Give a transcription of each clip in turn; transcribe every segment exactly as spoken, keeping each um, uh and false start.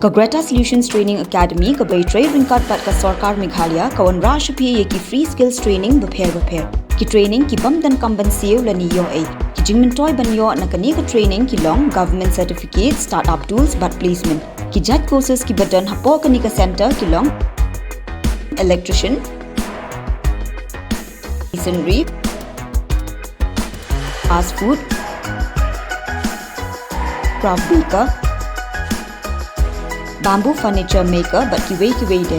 Ka Greta Solutions Training Academy, kaba trei ryngkat bad ka Sorkar Meghalaya, ka wanrah sha phi ïa ki free skills training bapher bapher. Ki training ki bym donkam ban siew lane ïoh ei. Ki jingmyntoi ban ïoh na kane ka training ki long government certificate, startup tools bad placement. Ki jait courses kiba don hapoh kane ka centre ki long electrician, masonry, fast food, craft maker, bamboo furniture maker bad kiwei kiwei de.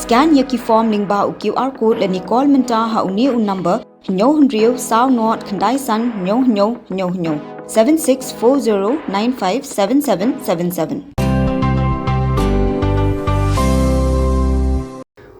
Scan ïa ki form lyngba u QR code lane call mynta ha une u number hynñiew hynriew saw nod khyndai san hynñiew hynñiew hynñiew hynñiew, seven six four zero nine five seven seven seven seven.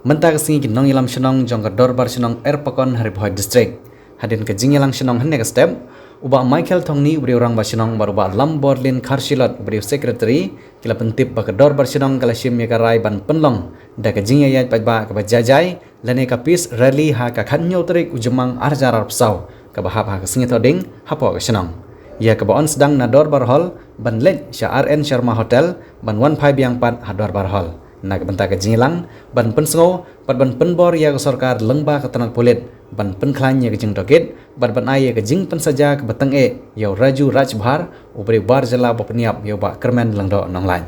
Mynta ka sngi ki nongïalam shnong jong ka Dorbar Shnong Erpakon ha Ri Bhoi District, hadien ka jingïalang shnong hynne ka step, u Bah Michael Thongni uba dei u Rangbah Shnong bad u Bah Lamborlin Kharshilot uba dei u Secretary, ki la pyntip ba ka Dorbar Shnong ka la shim ïa ka rai ban pynlong da ka jingïaid paidbah kaba jai jai lane ka peace rally ha ka khathynñiew tarik u Jymmang arhajar arphew saw, kaba hap ha ka sngi Thohdieng hapoh ka shnong. Ïa kaba yn sdang na Dorbar Hall ban leit sha R N Sharma Hotel ban wan phai biang pat ha Dorbar Hall. Na ka bynta ka jingïalang ban pynsngew bad ban pynbor ïa ka sorkar lyngba ka tnat pulit ban pynkhlaiñ ïa ka jingtohkit bad ban ai ïa ka jingpynsaja kaba tyngeh ïa u Raju Rajbhar uba dei u bar jylla ba pynïap ïa u Bah Kyrmen Lyngdoh Nonglait.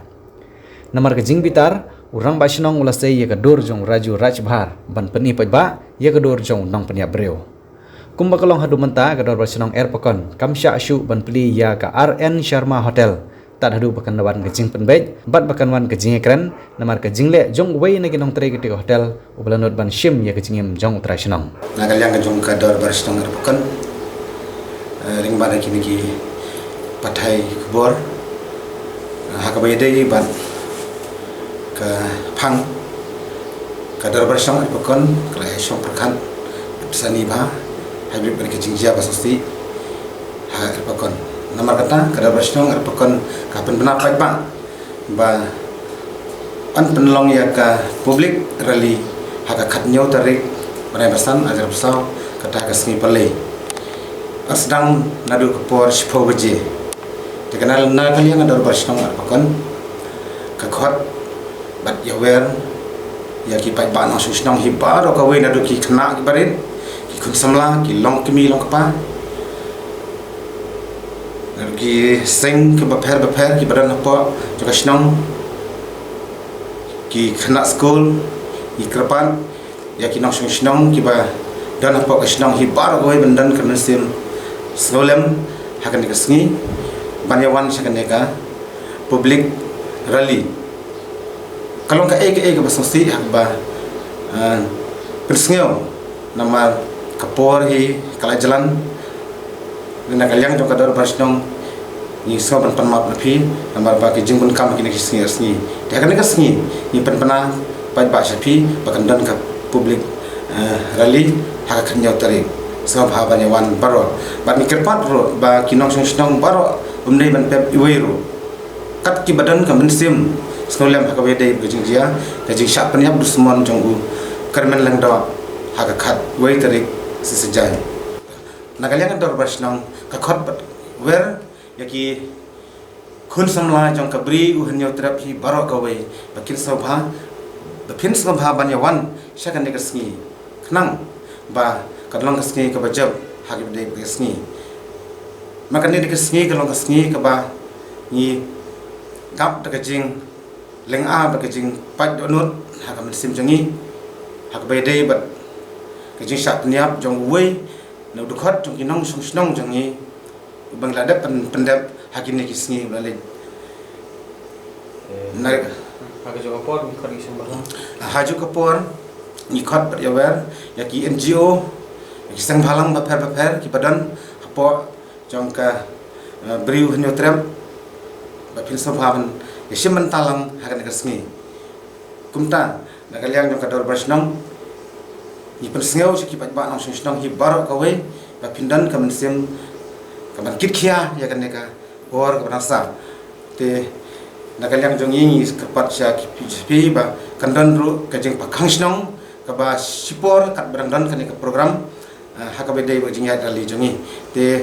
Namar ka jingbitar, u Rangbah Shnong u la sei ïa ka dur jong u Raju Rajbhar ban pyni paidbah ïa ka dur jong u nongpynïap briew. Kumba ka long haduh mynta, ka Dorbar Shnong Erpakon kam shah shuh ban plie ïa ka R N Sharma Hotel tad haduh ba kan wan ka jingpynbeit bad ba kan wan ka jingïakren, namar ka jingleh jong uwei na ki nongtrei kata ka hotel uba la nud ban shim ïa ka jingim jong u trai shnong. Na ka liang ka jong ka Dorbar Shnong Erpakon, eh, lyngba na kine ki pathai khubor, eh, ha kaba ïadei bad ka phang, ka Dorbar Shnong Erpakon ka la ïashong pyrkhat bad sani bha ha ka jingjia ba sngewsih ha Erpakon. Namar kata ka Dorbar Shnong Erpakon ka pynbna paidbah ba yn pynlong ïa ka public rally ha ka khathynñiew tarik bnai ba san arhajar arphew saw, kata ka sngi Palei. Yn sdang naduh ka por shiphew baje. Te ka na, na ka liang ka Dorbar Shnong Erpakon ka khot bad ïawer ïa ki paidbah nongshong shnong hi baroh kawei, naduh ki khynnah ki barit, ki khun samla, ki longkmie longkpa, ki seng kiba pher bapher kiba don hapoh jong ka shnong, ki khynnah skul, ki kyrpad ïa ki nongshong shnong kiba don hapoh ka shnong hi baroh kawei ban don ka mynsiem sngewlem ha kane ka sngi ban ïawan sha kane ka public rally. Ka long kaei kaei kaba sngewsih ha kaba, eh, pynsngew, namar ka por hi ka la jlan. Na ka liang jong ka Dorbar Shnong ngi sngew ban pan map na phi namar ba ki jingbunkam ha kine ki sngi ar sngi. Te ha kane ka sngi ngi pynbna paidbah sha phi ba kan don ka public, eh, rally ha ka khathynñiew tarik. Sngewbha ban ïawan baroh. Bad ngi kyrpad ruh ba ki nongshong shnong baroh ym dei ban pep iwei ruh. Kat kiba don ka mynsiem sngewlem ha kaba ïadei bad ka jingjia ka jingshah pynïap dusmon jong u Kyrmen Lyngdoh ha ka khatwei tarik Sisajai. Na ka liang ka Dorbar Shnong ka khot bad wer ïa ki khun samla jong ka Bri U Hynñiewtrep hi baroh kawei ba kin sngewbha, ba phin sngewbha ban ïawan sha kane ka sngi, khnang ba kan long ka sngi kaba jop ha kaba ïadei bad ka sngi. Ma kane ka sngi ka long ka sngi kaba ngi dap da ka jinglyngngoh bad ka jingpait dohnud ha ka mynsiem jong ngi ha kaba ïadei bad ka jingshah pynïap jong uwei na u dkhot jong ki nongshong shnong jong ngi uba ngi la dep pyn-, pyndep ha kine ki sngi ba la leit. Na ha kajuh ka por ngi khot ïa ki seng bhalang. Ha kajuh ka por ngi khot bad ïawer ïa ki N G O, ïa ki seng bhalang bapher bapher kiba don hapoh jong ka, eh, Bri U Hynñiewtrep ba phin sngewbha ban ïashim bynta lang ha kane ka sngi. Kumta na ka liang jong ka Dorbar Shnong ngi pynsngew sha ki paidbah nongshong shnong hi baroh kawei ba phin don ka mynsiem kaban kitkhia ïa kane ka por kaba nang sah. Te na ka liang jong ngi ngi kyrpad sha ki, sha phi ba kan don ruh ka jingpyrkhang shnong kaba shipor katba dang don kane ka program, eh, ha kaba ïadei bad ka jingïaid rally jong ngi. Te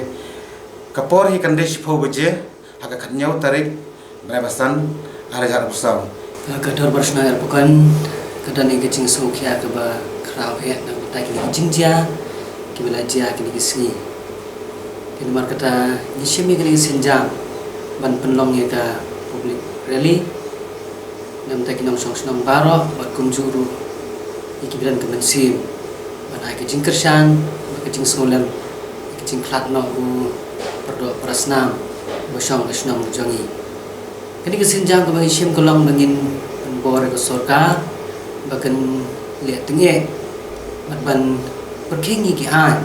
ka por hi kan dei shiphew baje. ha ka khatnyaw tarik bnai ba san ar hajar arphew saw. Ka Dorbar Shnong Erpakon ka don ïa ka jingsngewkhia kaba khraw eh na ka bynta kine ki jingjia kiba la jia kine ki sngi. Te namar kata ngi shim ïa kane ka sienjam ban pynlong ïa ka public rally na ka bynta ki nongshong shnong baroh bad kumjuh ruh ïa kiba don ka mynsiem ban ai ka jingkyrshan bad ka jingsngewlem ïa ka jingkhlad noh u paradoh parasnam ba shong ha ka shnong ka jong ngi. Kane ka sienjam kaba ngi shim ka long ba ngin pynbor ïa ka sorkar ba kan leh tyngeh bad ban pyrkhing ïa ki aiñ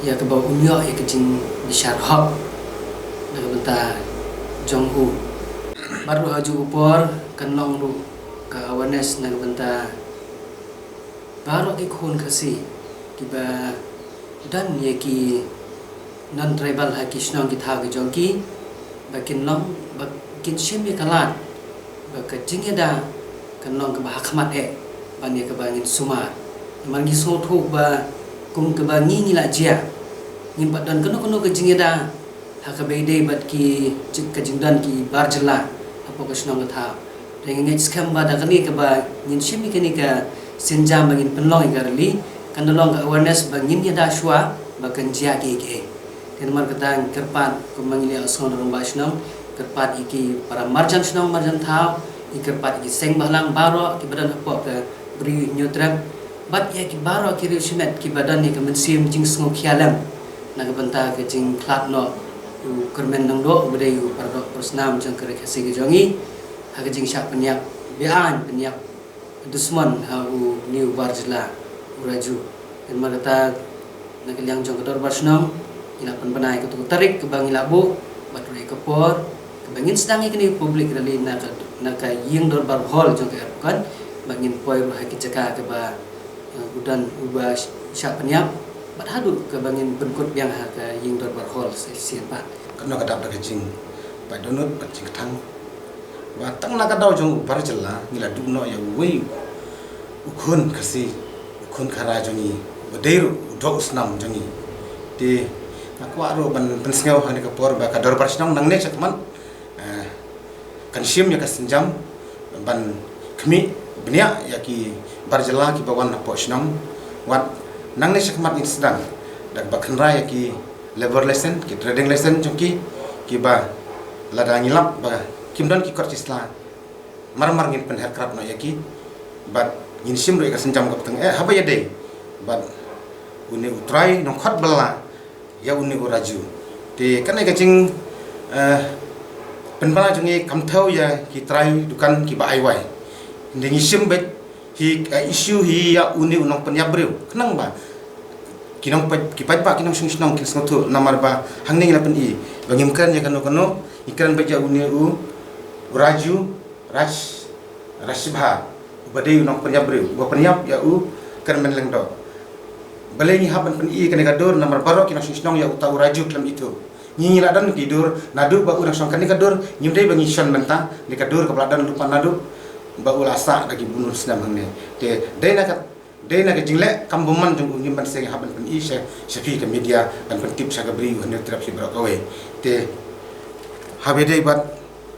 ïa kaba un ïoh ïa ka jingbishar hok na ka bynta jong u. Bad ruh ha juh u por kan long ruh ka awareness na ka bynta baroh ki khun Khasi kiba don ïa ki non-tribal ha ki shnong ki thaw ki jong ki ba kin long ba kin shim ïa ka lad ba ka jingïada kan long kaba ha khmat eh ban ïa kaba ngin sumar. Namar ngi sngewthuh ba kum kaba ngi ngi la jia ngim pat don kano kano ka jingïada ha kaba ïadei bad ki jing- ka jingdon ki bar jylla hapoh ka shnong ka thaw. Te nga ngeit skhem ba da kane kaba ngin shim ïa kane ka sienjam ba ngin pynlong ïa ka rally kan da long ka awareness ba ngin ïada shuwa ba kan jia kiei kiei. Te namar kata ngi kyrpad kumba ngi la ïohsngew na rangbah shnong, kyrpad ïa ki para marjan shnong marjan thaw, ngi kyrpad ïa ki seng bhalang baroh kiba don hapoh ka Bri u Hynñiewtrep bad ïa ki baroh ki riewshimet kiba don ïa ka mynsiem jingsngewkhia lem na ka bynta ka jingkhlad noh u Kyrmen Lyngdoh uba dei u paradoh parasnam jong ka Ri Khasi ka jong ngi ha ka jingshah pynïap beaiñ pynïap dusmon ha une u bar jylla u Raju. Te namar kata na ka liang jong ka Dorbar Shnong ngi la pynbna ïa kato ka tarik kaba ngi la buh bad ruh ïa ka por kaba ngin sdang ïa kane ka public rally na ka na ka ïing dorbar hall jong ka Erpakon ba ngin poi ruh ha ki jaka kaba eh, u don uba shah pynïap bad haduh kaba ngin pynkut biang ha ka ïing dorbar hall sa shisien pat. Kano ka dap da ka jingpait dohnud bad jingkthang ba tang na ka daw jong u bar jylla ngi la duh noh ïa uwei u khun Khasi u khun Khara jong ngi uba dei ruh u doh u snam jong ngi. Te nga kwah ruh ban pynsngew ha kane ka por ba ka Dorbar Shnong nangne shakhmat eh, kan shim ïa ka sienjam ban khmih bniah ïa ki bar jylla kiba wan hapoh shnong. Wat nangne shakhmat ngin sdang da kaba kynra ïa ki labour license, ki trading license jong ki kiba lada ngi lap ba kim don ki kot ki sla mar mar ngin pynher krap noh ïa ki bad ngin shim ruh ïa ka sienjam kaba tyngeh haba ïadei bad une u trai nongkhot bylla ïa une u Raju. Te kane ka jing eh, pynbna jong ngi kam thew ïa ki trai dukan kiba ai wai. Ngi ngi shim beit hi eh, issue hi ïa une u nongpynïap briew khnang ba ki nongpeit ki paidbah ki nongshong shnong kin sngewthuh namar ba hangne ngi la pyni ba ngim kren ïa kano kano ngi kren beit ïa une u Raju Raj Rashibha uba dei u nongpynïap briew uba pynïap ïa u Kyrmen Lyngdoh. Balei ngi hap ban pyni kane ka dur namar baroh ki nongshong shnong ïa uta u Raju khlem ithuh. Ngi ngi la don ki dur naduh ba u nongshong kane ka dur ngim dei ba ngi shon mynta ne ka dur kaba la don lypa naduh ba u la sah da ki bun snem hangne. Te dei na ka dei na ka jingleh kam bymman jong u ngim ban seng hap ban pyni sha sha phi ka media ban pyntip sha ka Bri u Hynñiewtrep hi baroh kawei. Te haba dei bad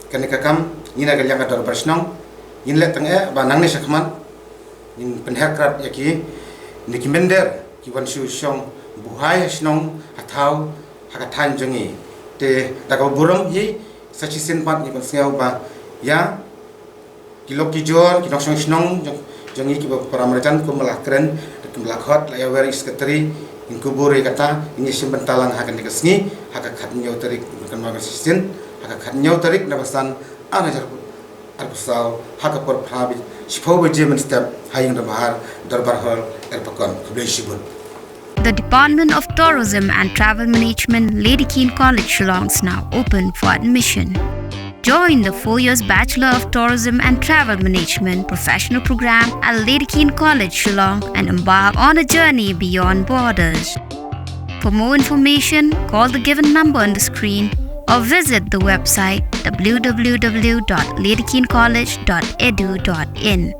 kane ka kam ngi na ka liang ka Dorbar Shnong ngin leh tyngeh ba nangne shakhmat ngin pynher krap ïa ki ne ki mynder ki wan shu shong buhai ha shnong ha thaw ha ka thaiñ jong ngi. Te da kaba burom hi sa shisien pat ngi pynsngew ba ïa ki lok ki jor ki nongshong shnong jong jong ngi kiba para marjan kumba la kren kumba la khot la ïa wer i secretary ngin kubur ïa kata ngin ïa shim bynta lang ha kane ka sngi ha ka khatñiew tarik kan ma shisien ha ka khatñiew tarik na basan ar hajar arphew saw ha ka por phra baje shiphew baje mynstep ha ïing dorbar Dorbar Hall Erpakon. Khublei shibun. The Department of Tourism and Travel Management, Lady Keane College, Shillong is now open for admission. Join the four years Bachelor of Tourism and Travel Management professional program at Lady Keane College, Shillong, and embark on a journey beyond borders. For more information, call the given number on the screen or visit the website w w w dot lady keane college dot e d u dot in.